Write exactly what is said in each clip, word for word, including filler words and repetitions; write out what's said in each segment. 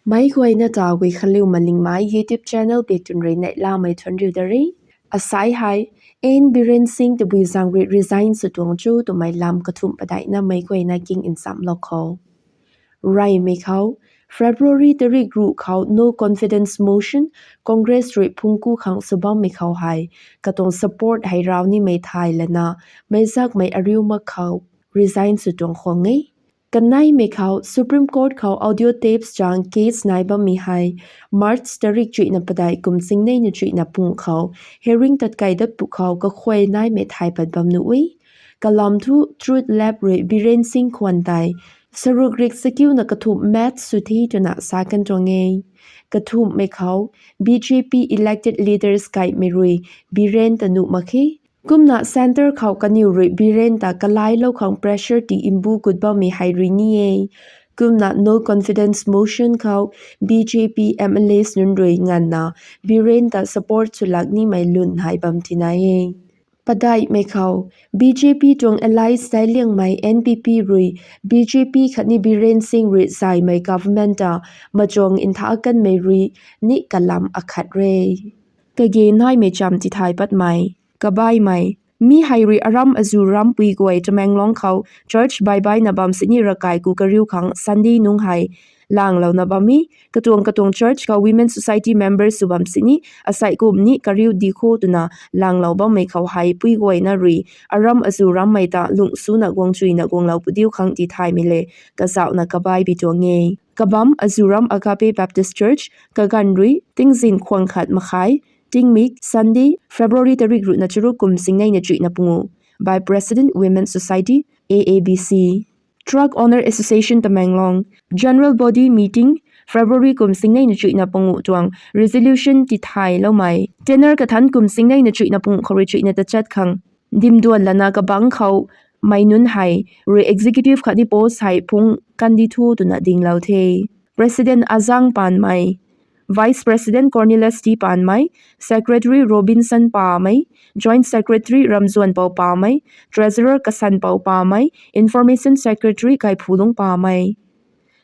Meic guayna ta Guikhanliu Malingmei YouTube channel bak twn rui neihlamei thuanc riu da re. Asai hei, N Biren Singh tabui zaeng rui resign sw tuang cho twmei lam kathumh padeihna meic guayna king nchamlou khou. Reymei khou, February tarik ruh khou no confidence motion Congress rui phungc ku khang sw bammei khou hei, katuang support hei raw nimei thay lana, meizakmei ariu mak khou resign sw tuang khwang e. Kaneimei khou, Supreme Court khou audio tapes chang case nai bammei hei, March tarik chuihna padeih kum singneina chuihna pungu khou, hearing tatkai dat pwkhou kakhuay naimei thay pat bam nuh e. Kalam thu Truth Lab rui Biren Singh khwan tei, saruk rik sakiuna kathumh match sw the twna sa kan tuang e. Kathumhmei khou, B J P elected leaders kaimei rui Biren ta nuh mak khe. Kumna centre khou kaniw rui Biren ta kalailou khang pressure tii mbu gut bammei hei rui ni e. Kumna no confidence motion khou B J P M L As nunc rui nganvna Biren ta support swlak nimei lun hei bam tina e. Padeihmei khou, B J P tuang allies dailiangmei N P P rui B J P khatni Biren Singh rui zaymei government ta machuang ntha kanmei rui ni kalam akhat re. Kage naimei cham tithay patmei. Kabaimei. Mi hei rui aram azu rampui guay Tamenglong khou church baibaina bam sini ravkai ku kariu khang Sunday nungc hei langlouna bam e. Katuang katuang church khou Women Society members sw bam sini, asei kum ni kariu di kho twna langlou bammei khou hei pui guayna rui aram azu rammei ta lung suna guang chuina guanglou pudiu khang tithaymei le kazauhna kabai bi tuang e. Kabam Azuram Agape Baptist Church, kaganv rui tingzin khwang khat makhai, tingmik Sunday, February tarik ruhna charuk kum singneina chuihna pungu, by President Women Society, A A B C. Truck Owner Association Tamenglong, General Body Meeting, February kum singneina chuihna pungu tuang resolution tithayloumei. Tenure kathanc kum singneina chuihna pungu khou rui chuihna tachat khang dimduan lana kabangc khou mei nunc hei rui executive khatni post hei phungc kandi thu twna dinglou the. President Azang Panmei, Vice President Cornelius T Panmei, Secretary Robinson Pamei, Joint Secretary Ramzuanpou Pamei, Treasurer Kasanpou Pamei, Information Secretary Kaiphulung Pamei.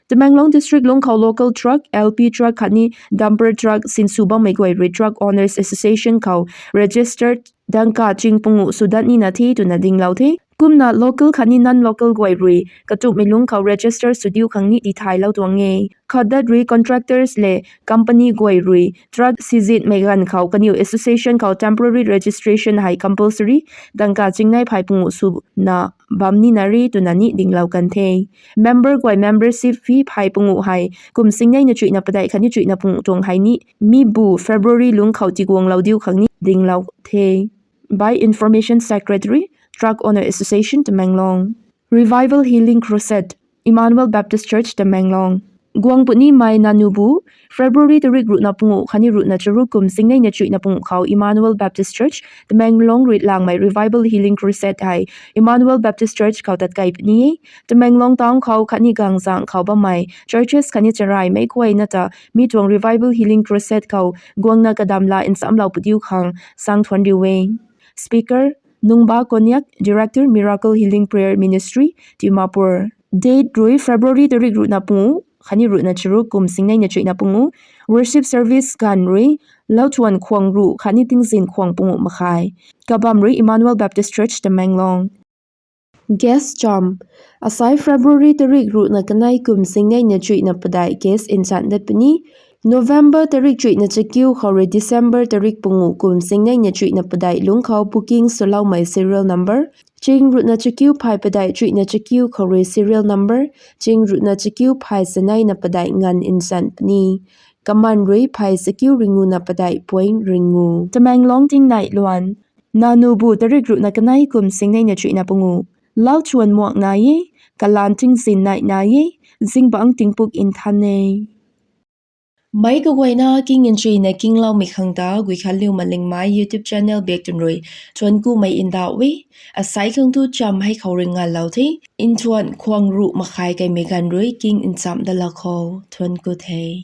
Tamenglong District lungc khou local truck, L P truck khatni dumper truck sinsw bammei guay rui Truck Owners Association khou registered dangka ching pungu sw dat nina the twna dinglou the. Kumna local khatni non-local guay rui katumhmei lungc khou register sw diu khang ni tithaylou tuang e. Khatdat rui contractors le company guay rui truck sizitmei ganv khou kaniw association khou temporary registration hei compulsory dangka chingnei phey pungu swna bam nina re twna ni dinglou kan the. Member guay membership fee phey pungu hei kum singneina chuihna padeih khatni chuihna pungu tuang hei ni mi bu February lungc khou tiguanglou diu khang ni dinglou the. By Information Secretary, Truck Owner Association Tamenglong. Revival Healing Crusade, Emmanuel Baptist Church Tamenglong. Guang punimei nanu bu, February tarik ruhna pungu khatni ruhna charuk kum singneina chuihna pungu khou Emmanuel Baptist Church Tamenglong rui langmei Revival Healing Crusade hei Emmanuel Baptist Church khou tatkai puni e. Tamenglong town khou khatni gangzang khou bammei churches khatni charaimei guayna ta mi tuang Revival Healing Crusade khou guangna kadamla nchamlou pudiu khang sang thuan riu e. Speaker, Nungba Konyak, Director, Miracle Healing Prayer Ministry, Dimapur. Date rui February tarik ruhna pungu khatni ruhna charuk kum singneina chuihna pungu. Worship service ganv rui lauthuan khwang ruh khatni tingzin khwang pungu makhai. Kabam rui Emmanuel Baptist Church Tamenglong. Guest cham. Asai February tarik ruhna kanei kum singneina chuihna padeih guest nchan dat puni. November tarik chuihna chakiu khou rui December tarik pungu kum singneina chuihna padeih lungc khou booking swloumei serial number ching ruhna chakiu phay padeih chuihna chakiu khou rui serial number ching ruhna chakiu phay saneina padeih nganv nchan puni. Kaman rui phay sakiu ringuna padeih point ringu. Tamenglong tingnai luan. Nanu bu tarik ruhna kanei kum singneina chuihna pungu. Lauthuan muak nai e, kalan tingzin nai nai e, zingbangc tingpuk nthan e. Meic kaguayna king nchuina kingloumei khang ta Guikhanliu Malingmei YouTube channel bak twn rui thuan kumei ndauh e. Asai khang tu cham hei khou rui ngalou the. Nthuan khwang ruh makhai kaimei ganv rui king ncham dalou khou thuan ku the.